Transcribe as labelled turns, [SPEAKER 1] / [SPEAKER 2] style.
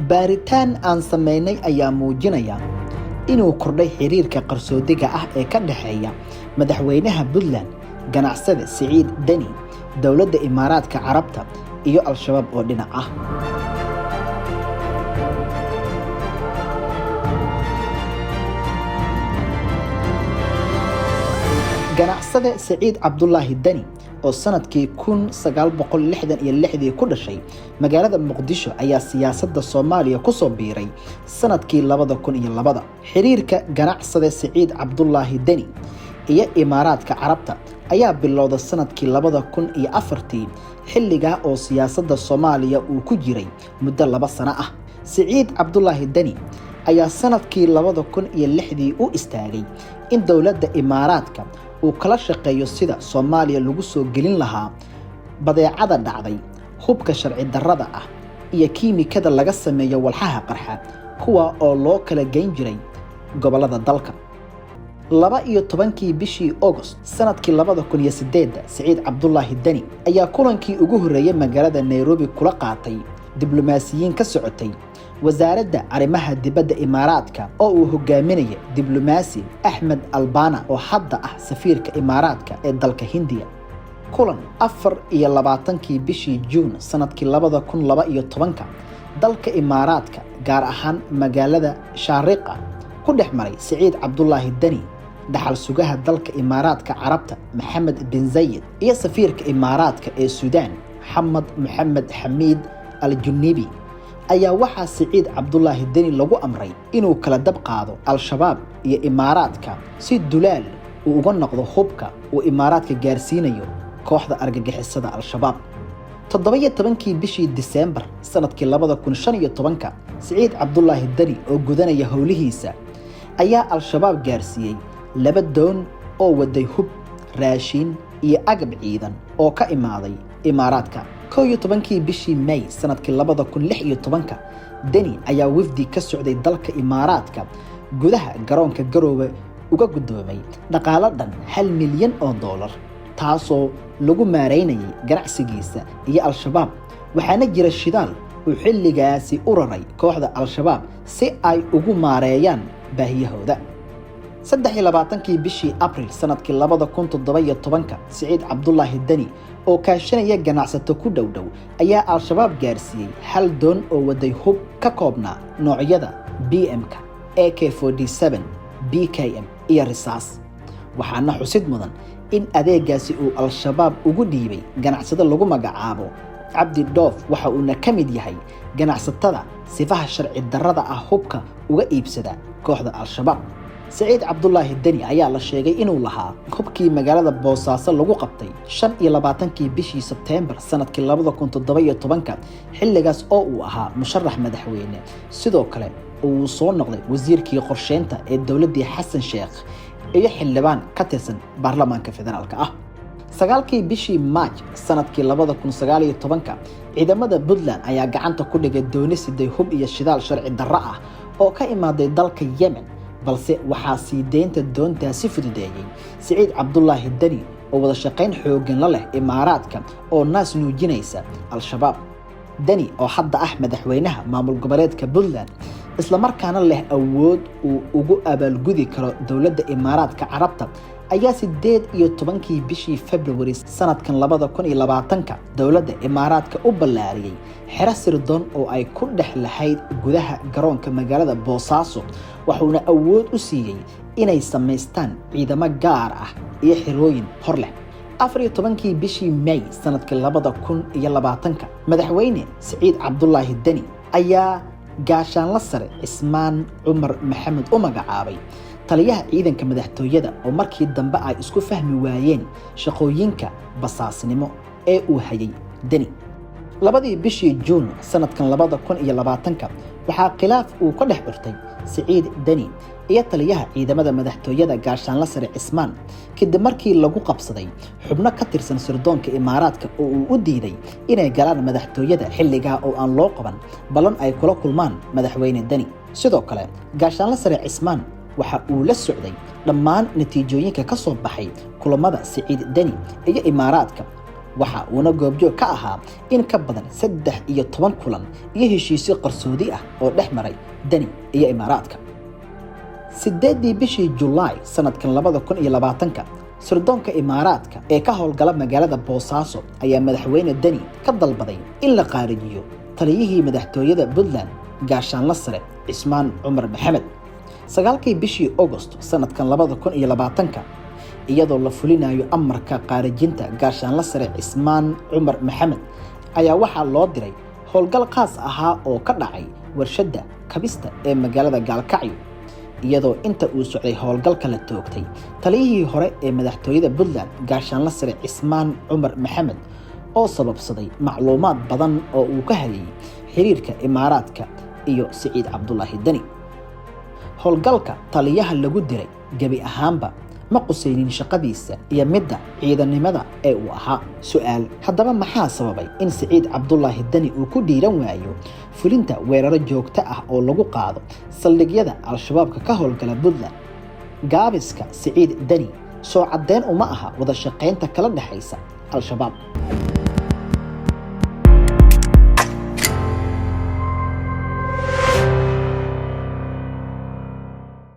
[SPEAKER 1] Baaritaan aan sameynay ayaa muujinaya inuu kordhay xiriirka qarsoodiga ah ee ka dhexeeya madaxweynaha Puntland, ganacsade Siciid Deni, dowladda Imaaraadka Carabta iyo Al-Shabaab oo dhinac ah. Ganacsade Siciid Cabdulaahi Deni oo sanadkii 1966dii ku dhashay magaalada Muqdisho ayaa siyaasadda Soomaaliya ku soo biiray sanadkii 2002. Xiriirka ganacsade Siciid Cabdulaahi Deni iyo Imaaraadka Carabta ayaa bilowda sanadkii 2004-tii, xilligaa oo siyaasadda Soomaaliya uu ku jiray muddo 2 sano ah. Siciid Cabdulaahi Deni ayaa sanadkii 2006-dii u istaagay in dowladda Imaaraadka uu kala shaqeeyo sida Soomaaliya lagu soo gelin lahaa badeecada dhacday, hubka sharci darrada ah iyo kiimikada laga sameeyo walxaha qarxa, kuwa oo loo kala geyn jiray gobollada dalka. 12-kii bishii August sanadkii 2008, Siciid Cabdulaahi Deni ayaa kulankii ugu horreeyay magaalada Nairobi kula qaatay diblomaasiyiin ka socotay wasaaradda arrimaha dibadda Imaaraadka oo uu hogaaminaya diblomaasi Axmed Albana oo hadda ah safiirka Imaaraadka ee dalka Hindiya. Kulan 24-kii bishii Juun sanadkii 2012 dalka Imaaraadka, gaar ahaan magaalada Shaariqa, ku dhex maray Siciid Cabdulaahi Deni, dhaxal sugaha dalka Imaaraadka Carabta Maxamed bin Zayed iyo safiirka Imaaraadka ee Suudaan Xamad Maxamed Xamiid Al Junibi, ayaa waxaa Siciid Cabdulaahi Deni lagu amray inuu kala dab qaado Al-Shabaab iyo Imaaraadka si dulaal uu uga noqdo hubka uu Imaaraadka gaarsiinayo kooxda argagixisada Al-Shabaab. 17-kii bishii Diseembar sanadkii 2015, Siciid Cabdulaahi Deni oo gudanaya howlihiisa ayaa Al-Shabaab gaarsiiyey 2 doon oo waday hub, raashin iyo agab ciidan oo ka imaaday Imaaraadka. 11-kii bishii May sanadkii 2016, Deni ayaa wafdi ka socday dalka Imaaraadka gudaha garoonka Garoowe uga gudoomay dhaqaalo dhan $1 milyan oo taasoo lagu maareynayay ganacsigiisa iyo Al-Shabaab. Waxaana jira shidaal uu xilligaasi u raray kooxda Al-Shabaab si ay ugu maareeyaan baahiyahooda. 23-kii bishii Abriil sanadkii 2017, Siciid Cabdulaahi Deni oo kaashanaya ganacsato ku dhow dhow ayaa Al-Shabaab gaarsiiyey 1 doon oo waday hub ka koobnaa noocyada BM-ka, AK-47, BKM iyo risaas. Waxaana xusid mudan in adeegaasi uu Al-Shabaab ugu dhiibay ganacsado lagu magacaabo Cabdi Dhoof, waxa uuna ka mid yahay ganacsatada sifaha sharci darrada ah hubka uga iibsada kooxda Al-Shabaab. Siciid Cabdulaahi Deni ayaa la sheegay inuu lahaa hubkii magaalada Boosaaso lagu qabtay 25-kii bishii Sebteembar sanadkii 2017, xilligaas oo uu ahaa musharax madaxweyne. Sidoo kale uu soo noqday wasiirkii qorsheynta ee dowladdii Xasan Sheekh iyo xildhibaan ka tirsan baarlamaanka federaalka ah. 9-kii bishii Maaj sanadkii 2019, ciidamada Puntland ayaa gacanta ku dhigay dooni siday hub iyo shidaal sharci darro ah oo ka imaaday dalka Yemen, balse waxaa sii deynta doontaasi fududeeyey Siciid Cabdulaahi Deni oo wada shaqayn xooggan la leh Imaaraadka oo naas nuujinaysa Al-Shabaab. Deni oo hadda ah madaxweynaha maamul goboleedka Puntland, isla markaana leh awood uu ugu abaalgudi karo dowladda Imaaraadka Carabta, ayaa 18-kii bishii February sanadkan 2020 dowladda Imaaraadka u ballaariyey xero sirdoon oo ay ku dhex lahayd gudaha garoonka magaalada Boosaaso, wuxuuna awood u siiyey inay samaystaan ciidamo gaar ah iyo xerooyin hor leh. 14-kii bishii May sanadkii 2020, madaxweyne Siciid Cabdulaahi Deni ayaa gaashaanla sare Cismaan Cumar Maxamed u magacaabay taliyaha ciidanka madaxtooyada, oo markii dambe ay isku fahmi waayeen shaqooyinka basaasnimo ee uu hayay Deni. 2-dii bishii Juun sanadkan 2020, waxaa khilaaf uu ka dhex curtay Siciid Deni iyo taliyaha ciidamada madaxtooyada gaashaanla sare Cismaan, kadib markii lagu qabsaday xubno ka tirsan sirdoonka Imaaraadka oo uu u diiday inay galaan madaxtooyada xilligaa oo aan loo qaban ballan ay kula kulmaan madaxweyne Deni. Sidoo kale gaashaanla sare Cismaan waxa uu la socday dhammaan natiijooyinka ka soo baxay kulamada Siciid Deni iyo Imaaraadka, Waxa uuna goobjoog ka ahaa in ka badan 13 kulan iyo heshiisyo qarsoodi ah oo dhex maray Deni iyo Imaaraadka. 8-dii bishii Julaay sanadkan 2020-ka, sirdoonka Imaaraadka ee ka howlgala magaalada Boosaaso ayaa Madaxweyne Deni ka dalbaday in la qaarijiyo taliyihii madaxtooyada Puntland, Gaashaanla Sare Cismaan Cumar Maxamed. 9-kii bishii Agost sanadkan 2020-ka, iyadoo la fulinayo amarka qaarijinta Gaashaanla Sare Cismaan Cumar Maxamed, ayaa waxaa loo diray howlgal khaas ahaa oo ka dhacay warshadda kabista ee magaalada Gaalkacyo, iyadoo inta uu socday howlgalka la toogtay taliyihii hore ee madaxtooyada Puntland, Gaashaanla Sare Cismaan Cumar Maxamed, oo sababsaday macluumaad badan oo uu ka hayay xiriirka Imaaraadka iyo Siciid Cabdulaahi Deni. Howlgalka taliyaha lagu diray gebi ahaanba ma qusaynin shaqadiisa iyo midda ciidanimada ee uu ahaa. Su-aal: haddaba maxaa sababay in Siciid Cabdulaahi Deni uu ku dhiiran waayo fulinta weeraro joogto ah oo lagu qaado saldhigyada Al-Shabaabka ka howlgala Puntland? Gaabiska Siciid Deni soo caddeyn uma aha wada shaqaynta kala dhexaysa Al-Shabaab?